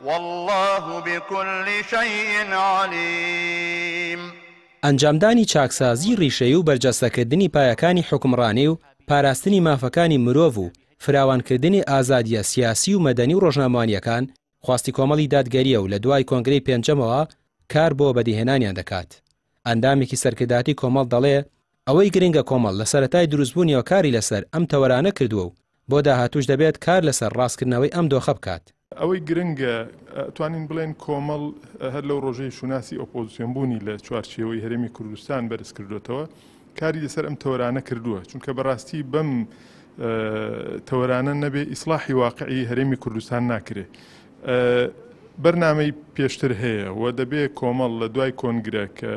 واللە بکل شیء علیم. ئەنجامدانی چاکسازیی ڕیشەیی و بەرجەستەکردنی پایەکانی حوکمڕانی و پاراستنی مافەکانی مرۆڤ و فراوانکردنی ئازادییە سیاسی و مەدەنی و ڕۆژنامەوانییەکان خواستی کۆمەڵی دادگەرییە و لە دوای کۆنگرەی پێنجەمەوە کار بۆ بەدیهێنانیان دەکات. ئەندامێکی سەرکردایەتی کۆمەڵ دەڵێ، ئەوەی گرنگە کۆمەڵ لە سەرەتای دروستبوونیەوە کاری لەسەر ئەم تەوەرانە کردووە و بۆ داهاتووش دەبێت کار لەسەر ڕاستکردنەوەی ئەم دۆخە بکات. ئەوەی گرنگە ئەتوانین بڵێین کۆمەڵ هەر لەو ڕۆژەی شوناسی ئۆپۆزسیۆن بوونی لە چوارچێوەی هەرێمی کوردستان بەرز کردۆتەوە کاری لەسەر ئەم تەوەرانە کردووە چونکە بەڕاستی بەم تەوەرانە نەبێ ئیسلاحی واقعی هەرێمی کوردستان ناکرێ. بەرنامەی پێشتر هەیە و دەبێ کۆمەڵ لە دوای کۆنگرە کە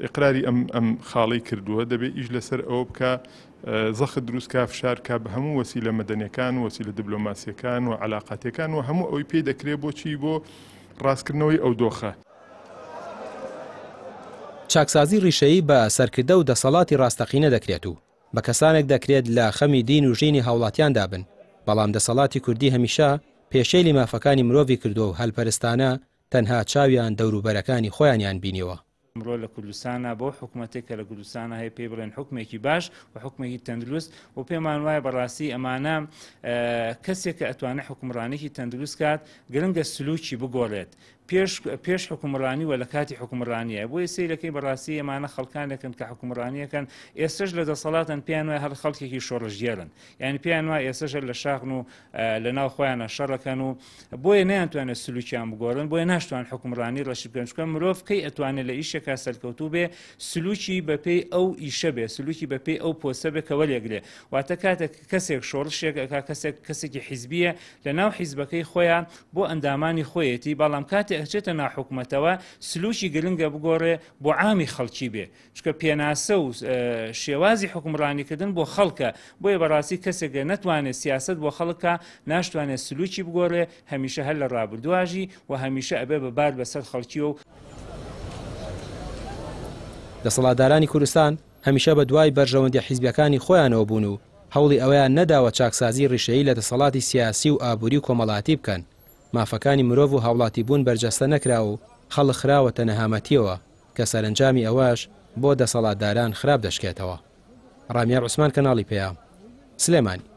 ئیقراری ئەم ئەم خاڵەی کردووە دەبێ ئیش لەسەر ئەوە بکا زەخت دروست کا فشار کا بە هەموو وەسیلە مەدەنیەکان و وەسیلە دبلۆماسیەکان و عەلاقاتیەکان و هەموو ئەوەی پێی دەکرێ بۆچی بۆ ڕاستکردنەوەی ئەو دۆخە. چاکسازی ڕیشەیی بە سەرکردە و دەسەڵاتی ڕاستەقینە دەکرێت و بە کەسانێک دەکرێت لە خەمی دین و ژینی هاوڵاتیاندا بن، بەڵام دەسەڵاتی کوردی هەمیشە پێشێلی مافەکانی مرۆڤی کردووە و هەلپەرستانە تەنها چاویان دەوروبەرەکانی خۆیانیان بینیوە. ئەمڕۆ لە کوردستانا بەو حکومەتەی کە لە کوردستانا هەیە پێی بڵێن حکومێکی باش و حکومێکی تەندروست و پێمان وایە بەڕاستی ئەمانە کەسێک کە ئەتوانێت حکومڕانێکی تەندروست کات گرنگە سلوکی بگۆڕێت پێش پێش حکومڕانی و لە کاتی حکومڕانیە بۆیە سەیرەکەی بەڕاستی ئەمانە خەڵکانێکن کە حکومڕانیەکەن ئێستش لە دەسەڵاتن پێیان وایە هەر خەڵکێکی شۆڕشگێرن یعنی پێیان وایە ئێستش لە شاخن و لە ناو خۆیانە شەڕەکەن و بۆیە نەیانتوانێت سلوکیان بگۆڕن بۆیە ناشتوان حکومڕانی ڕەشی بکەن چونکە مرۆڤ کەی ئەتوانێت لە ئیشێکا سەرکەوتوو بێ سلوکی بەپێی ئەو ئیشە بێ سلوکی بەپێی ئەو پۆستە بێ کە وەرێگرێ واتە کاتێک کەسێک شۆڕشێک ئەکا کەسێک کەسێکی حیزبیە لە ناو حیزبەکەی خۆیان بۆ ئەندامانی خۆیەتی بەڵام کاتێک ئەچێتە ناو حکومەتەوە سلوکی گرنگە بگۆڕێ بۆ عامی خەڵکی بێ چونکە پێناسە و شێوازی حوکمڕانیکردن بۆ خەڵکە، بۆیە بەڕاستی کەسێک گەر نەتوانێت سیاسەت بۆ خەڵک کا، ناشتوانێت سلوکی بگۆڕێ، هەمیشە هەر لە ڕابردوواژی و هەمیشە ئەبێ بە بار بەسەر خەڵکیەوە و. دەسەڵاتدارانی کوردستان هەمیشە بە دوای بەرژەوەندیە حیزبیەکانی خۆیانەوە بوون و هەوڵی ئەوەیان نەداوە چاکسازی ڕیشەیی لە دەسەڵاتی سیاسی و ئابووری و کۆمەڵایەتی بکەن، مافەکانی مرۆڤ و هاوڵاتیبوون بەرجەستە نەکراوە و خەڵک خراوەتە نەهامەتیەوە. کە سەرەنجامی ئەوەش بۆ دەسەڵاتداران خراپ دەشکێتەوە. ڕامیار عوسمان کەناڵی پەیام، سلێمانی.